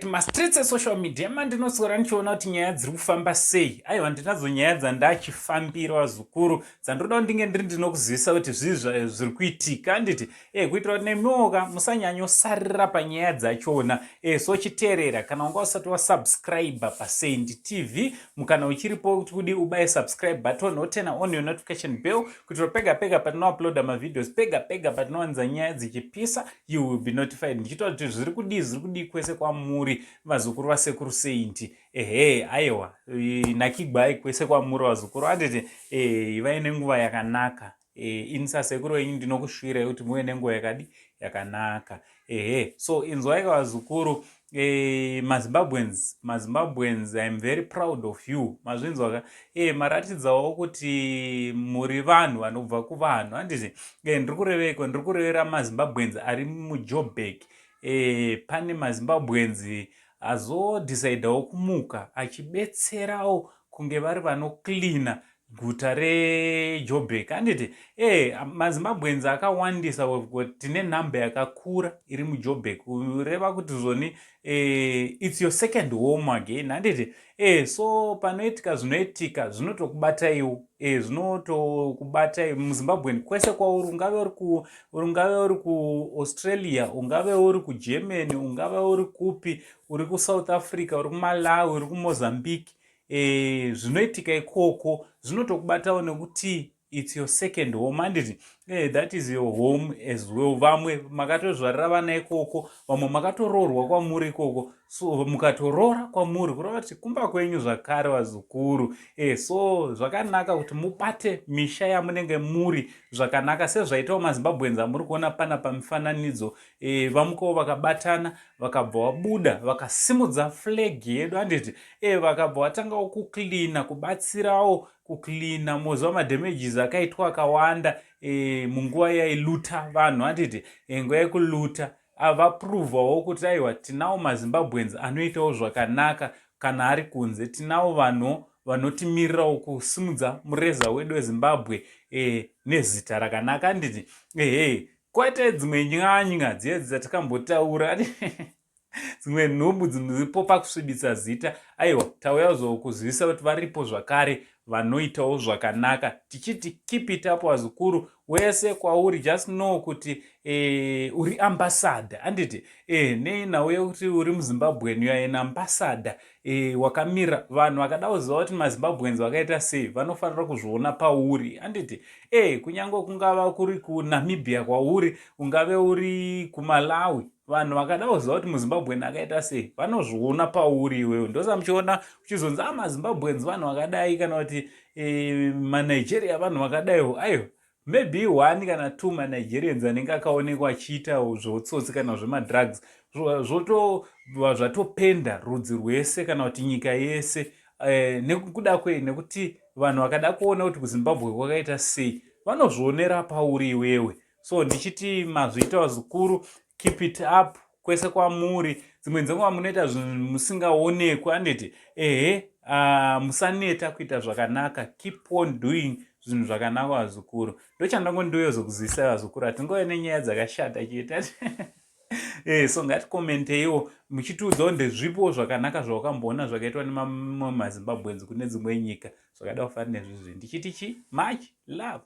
Mastreets esocial media mandinoswera ndichiona kuti nyaya dziri kufamba sei. Aiwa, ndinadzo nyaya dzandachifambira, vazukuru, dzandoda kuti ndinge ndiri ndinokuzivisa kuti zvii zviri kuitika, handiti? Kuitira kuti nemiwoka musanyanyosarira panyaya dzachona. So chiteerera, kana wanga usati wasubscribe paSaint TV, mukana uchiripo kuti kudi ubaye subscribe button, woturn on your notification bell, kuitira pega pega patinouploada mavideos, pega pega patinowanza nyaya dzichipisa, you will be notified. Ndichitaura kuti zviri kudii, zviri kudii kwese kwamuri, vazukuru vasekuru Saint. Ehe, aiwa, nakigwai kwese kwamuri, vazukuru, handiti? Ivai nenguva yakanaka. Ini sasekuru wenyu ndinokusvirai kuti muve nenguva yakadi yakanaka. Ehe, so inzwaika, vazukuru, maZimbabweans, maZimbabweans, I am very proud of you. Mazvinzwaka? Maratidzawo kuti muri vanhu vanobva kuvanhu, handiti? Ndiri kureveko, ndiri kurevera maZimbabweans ari muJoburg. Pane maZimbabweans azodecidawo kumuka achibetserawo kunge vari vanocleana guta reJoburg, handiti? MaZimbabweans akawandisa, tine nhamba yakakura iri muJoburg, kureva kuti zvoni it's your second home again, handiti? So panoitika zvinoitika zvinotokubataiwo, zvinotokubatai muZimbabwean kwese kwauri, ungave uri kuAustralia, ungave uri kuGermany, ungave uri kupi, uri kuSouth Africa, uri kuMalawi, uri kuMozambique, zvinoitika ikoko zvinotokubatawo nekuti it's your second home, handiti? That is your home as well. Vamwe makatozvarira vana ikoko, vamwe makatoroorwa kwamuri ikoko, so mukatoroora kwamuri, kureva kuti kumba kwenyu zvakare, vazukuru. So zvakanaka kuti mubate misha yamunenge muri zvakanaka, sezvaitawo maZimbabweans amuri kuona pana pamifananidzo. Vamukawo vakabatana, vakabva vabuda, vakasimudza flag yedu, handiti? Vakabva vatangawo kucleana, kubatsirawo kucleana. Moziva madamages akaitwa akawanda munguva yailoota vanhu, handiti? Nguva yekuloota, vaprovawo kuti aiwa, tinawo maZimbabweans anoitawo zvakanaka kana ari kunze. Tinawo vanhu vanotimirirawo kusimudza mureza wedu weZimbabwe nezita rakanaka, handiti? Ehe, kwete dzimwe nyanya dziye dzatikambotaura, dzimwe nhumbu dziripo pakusvibisa zita. Aiwa, tauya kuzokuzivisa kuti varipo zvakare vanoitawo zvakanaka, tichiti keep it up, vazukuru. Wese kwauri, just know kuti uri ambassador, handiti? Nenhau yekuti uri muZimbabwean, you are an ambassador wakamira. Vanhu vakada kuziva kuti maZimbabweans vakaita sei, vanofanira kuzviona pauri, handiti? Kunyange kungava kuri kuNamibia kwauri, ungave uri kuMalawi, vanhu vakada kuziva kuti muZimbabwean akaita sei, vanozviona pauri iwewe. Ndosa muchiona uchizonzi a maZimbabweans vanhu vakadai, kana kuti maNigeria vanhu vakadaiwo. Aiwa, maybe one kana two maNigerians anenge akaonekwa achiita zvotsotsi kana zvemadrugs, zvotobva zvatopenda rudzi rwese kana kuti nyika yese. Nekuda kwei? Nekuti vanhu vakada kuona kuti kuZimbabwe kwakaita sei, vanozvionera pauri iwewe. So ndichiti mazviita, vazukuru, keep it up kwese kwamuri. Dzimwe dzenguva munoita zvinhu musingaonekwi, handiti? Ehe, musaneta kuita zvakanaka. Keep on doing zvinhu zvakanaka, vazukuru. Ndochandangondiuyo vazukuru, hatingove nenyaya dzakashata chete. So ngaticommenteiwo muchitiudzawo ndezvipo zvakanaka zvawakamboona zvakaitwa nemamwe maZimbabweans kune dzimwe nyika zvakada kufanira nezvizvi. Ndichiti chi much love.